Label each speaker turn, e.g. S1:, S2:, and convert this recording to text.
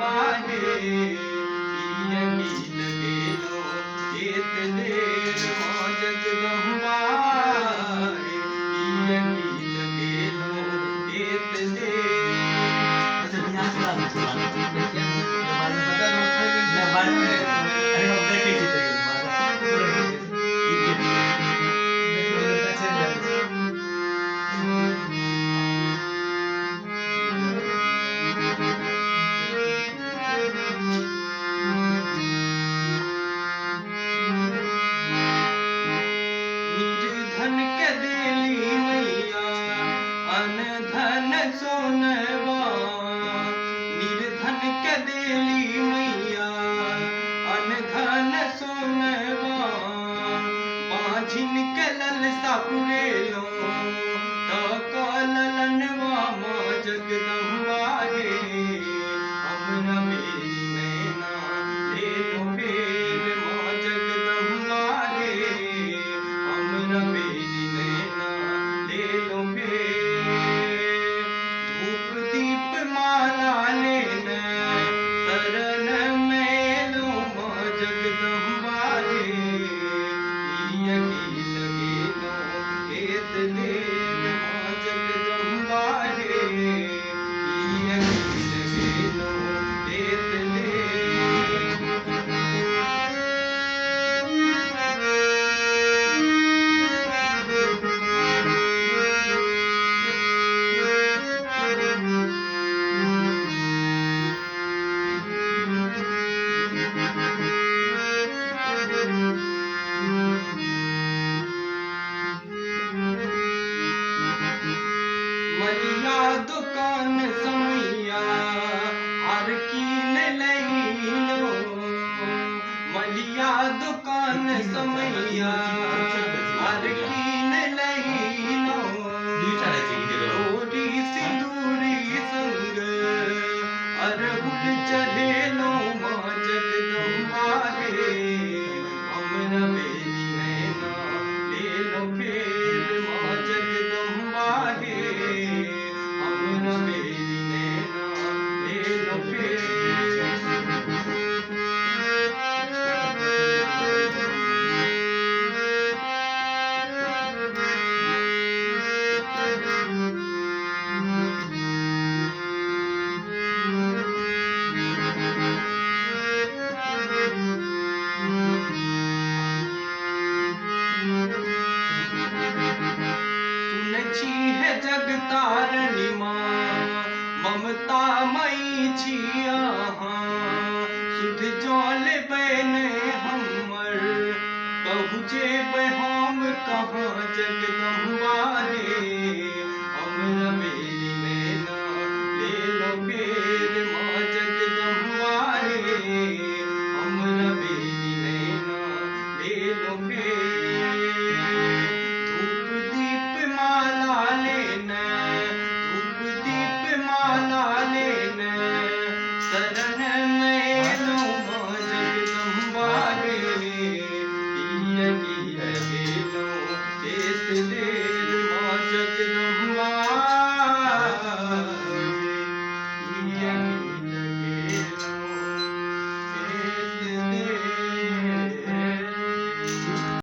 S1: जगदम्बा हे, किया की लगेलो एत देर माँ जगदम्बा हे, किया की लगेलो एत देर।
S2: अच्छा बिहार से आबै छै बात। नहि, बारेमे अरे हम देखै छी तैयो ई के छियै?
S1: निर्धन के देली मैया अनधन सोनवा, निर्धन के देली मैया अनधन सोनवा, बाझिन के ललसा पुरेलो त कललनवा माँ जगदम्बा हे, हमरा बेरी नैना लेलो फेर माँ जगदम्बा हे, हमरा बेरी नैना लेलो फेर। धूप दीप माला लेने शरण में लो माँ जगदम्बा हे, किया की लगेलो एत देर माँ जगदम्बा हे, किया की लगेलो एत देर। मलिया दुकान समैया हर कीन लैलो, मलिया दुकान समैया हर कीन लैलो,
S2: दुईटा रहै छै की केकरो?
S1: डोरी सिंदूरी संग अरहुल चढ़ेलो माँ जगदम्बा हे, हमरा बेरी नैना लेलो फेर माँ जगदम्बा हे, हमरा बेरी नैना लेलो फेर। सुनै छी हे जगतारणी माँ, ममता मई छी अहाँ, सुध जल बने हमर, कहू जेबै हम कहाँ जगदम्बा हे,